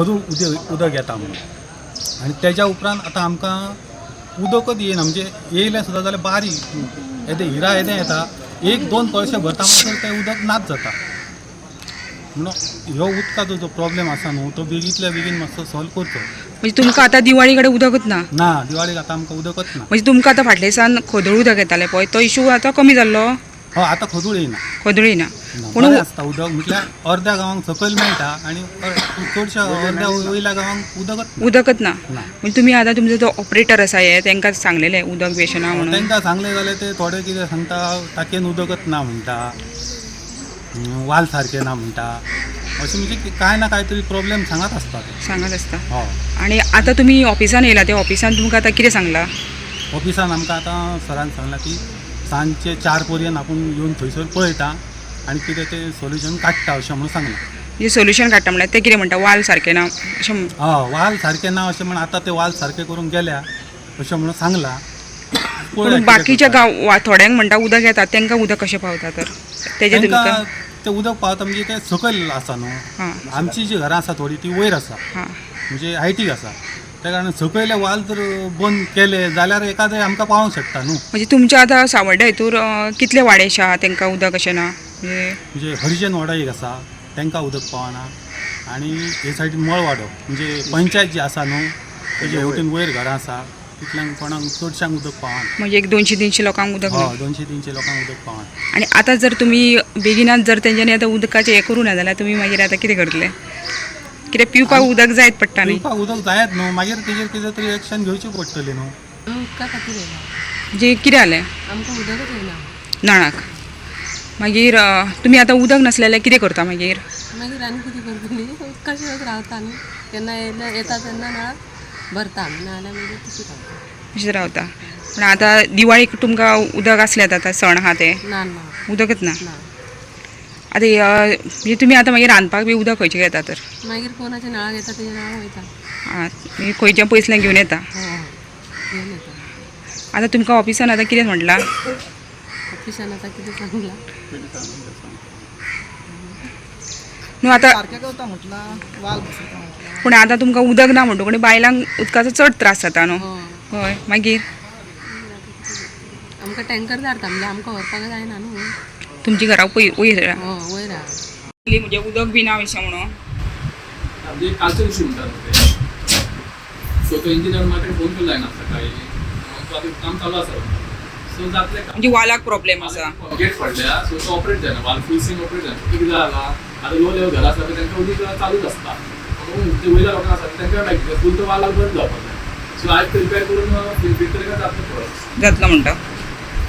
खोदूळ उदक उदक येता म्हणून. आनी तेज्या उपरांत आतां आमकां उदकच येयना, म्हणजे येयलें सुद्दां जाल्यार बारीक येदें हिरा येदें येता, एक दोन कळशे भरता म्हणसर तें उदक नाच जाता. म्हणून ह्यो उदकाचो जो प्रॉब्लेम आसा न्हू तो बेगींतल्या बेगीन मातसो सॉल्व करचो. म्हणजे तुमकां आतां दिवाळी कडेन उदकच ना? ना, दिवाळीक आतां आमकां उदकच ना. म्हणजे तुमकां आतां फाटल्या दिसान खोदूळ उदक येतालें पळय, तो इशू आतां कमी जाल्लो? हय, आतां खोदूळ येयना. खोदूळ येयना. ना, पूण बरें आसता उदक, म्हटल्यार अर्द्या गांवांक सकयल मेळटा आनी चडश्या अर्द्या वयल्या गांवांक उदकच ना. उदकच ना. ना. म्हणजे तुमी आतां तुमचो जो ऑपरेटर आसा हे तांकां सांगलेलें उदक बी अशें ना म्हणून? तांकां सांगलें जाल्यार ते थोडे कितें सांगता, टाकयेन उदकच ना म्हणटा, वाल सारकें ना म्हणटा, अशें म्हणजे कांय ना कांय तरी प्रॉब्लेम सांगत आसता ते. सांगत आसता. हय. आनी आतां तुमी ऑफिसान येयला, त्या ऑफिसान तुमकां आतां कितें सांगलां? ऑफिसान आमकां आतां सरान सांगलां की सांजचे 4 पर्यंत आपूण येवन थंयसर पळयता आनी कितें तें सोल्युशन काडटा अशें म्हणून सांगलां. म्हणजे सोल्युशन काडटा म्हणल्यार ते कितें म्हणटा, वाल सारकें ना अशें? हय, वाल सारकें ना अशें म्हण आतां ते वाल सारकें करूंक गेल्या अशें म्हणून सांगलां. पूण बाकीच्या गांव वा थोड्यांक म्हणटा उदक येता, तांकां उदक कशें पावता तर तेजें तांकां तुमकां? तें उदक पावता म्हणजे तें सकयल आसा न्हू, आमची जी घरां आसा थोडीं ती वयर आसा, म्हणजे हायटीक आसा, त्या कारणान सकयले वाल जर बंद केले जाल्यार एकादें आमकां पावोंक शकता न्हू. म्हणजे तुमच्या आतां सावड्ड्या हितूर कितले वाडे अशे आहा तांकां उदक अशें ना? म्हणजे म्हणजे हरिजन वाडो एक आसा तांकां उदक पावना, आनी हे सायडीन मळवाडो म्हणजे पंचायत जी आसा न्हू तेजे हेवटेन वयर घरां आसा तितल्यांक कोणाक चडशांक उदक पावना. म्हणजे एक 200-300 लोकांक उदक ना? हय, 200-300 लोकांक उदक पावना. आनी आतां जर तुमी बेगिनात जर तेंच्यांनी आतां उदकाचें हें करूं ना जाल्यार तुमी मागीर आतां कितें करतले? कितें पिवपाक उदक जायत पडटा न्ही? पिवपाक उदक जायत न्हू, मागीर तेजेर कितें तरी एक्शन घेवची पडटली न्हू. आमी उदका खातीर येयला. म्हणजे कितें जालें? आमकां उदकच येयना. नळाक. मागीर तुमी आतां उदक नासलें जाल्यार कितें करता मागीर? मागीर आनी कितें करतली, उदका शिवाय रावता न्ही. केन्ना येयले येता तेन्ना नळाक भरता आमी, नाजाल्यार मागीर तशी रावता. अशें रावता. पूण आतां दिवाळीक तुमकां उदक आसलें आतां सण आहा ते? ना ना. उदकच ना. ना. आतां म्हणजे तुमी आतां मागीर रांदपाक बी उदक खंयचें घेता तर? मागीर कोणाच्या नळाक येता तेजे नळाक वयता. आं, मागीर खंयच्या पयसल्यान घेवन येता? हय, घेवन येता. आतां तुमकां ऑफिसान आतां कितें म्हटलां? ऑफिसान आतां कितें सांगलां? न्हू आतां पूण आतां तुमकां उदक ना म्हणटकूच बायलांक उदकाचो चड त्रास जाता न्हू? हय. हय, मागीर आमकां टँकर धाडटा, म्हणजे आमकां व्हरपाक जायना न्हू. तुमच्या घरा पय वयर हय, वयर आहा. म्हणजे उदक बी ना अशें म्हणून. म्हणजे कालचे दिवशी म्हणटात ते, सो तो इंजिनियर म्हाका फोन केलो जायना सकाळी, तो आतां काम चालू आसा, सो जातलें काम. म्हणजे वालाक प्रॉब्लेम आसा. गेट पडल्या, सो तो ऑपरेट जायना, वाल फूल स्विंग ऑपरेट जायना. कितें जाला आतां लो लेवल घरां आसा पळय तांकां उदीक चालूच आसता, म्हणून ते वयल्या लोकांक आसा तांकां लायक फूल तो वाल बंद जावपाक जाय. सो आयज रिपेर करून फिट केल्यार जातलें थोडो. जातलो म्हणटा.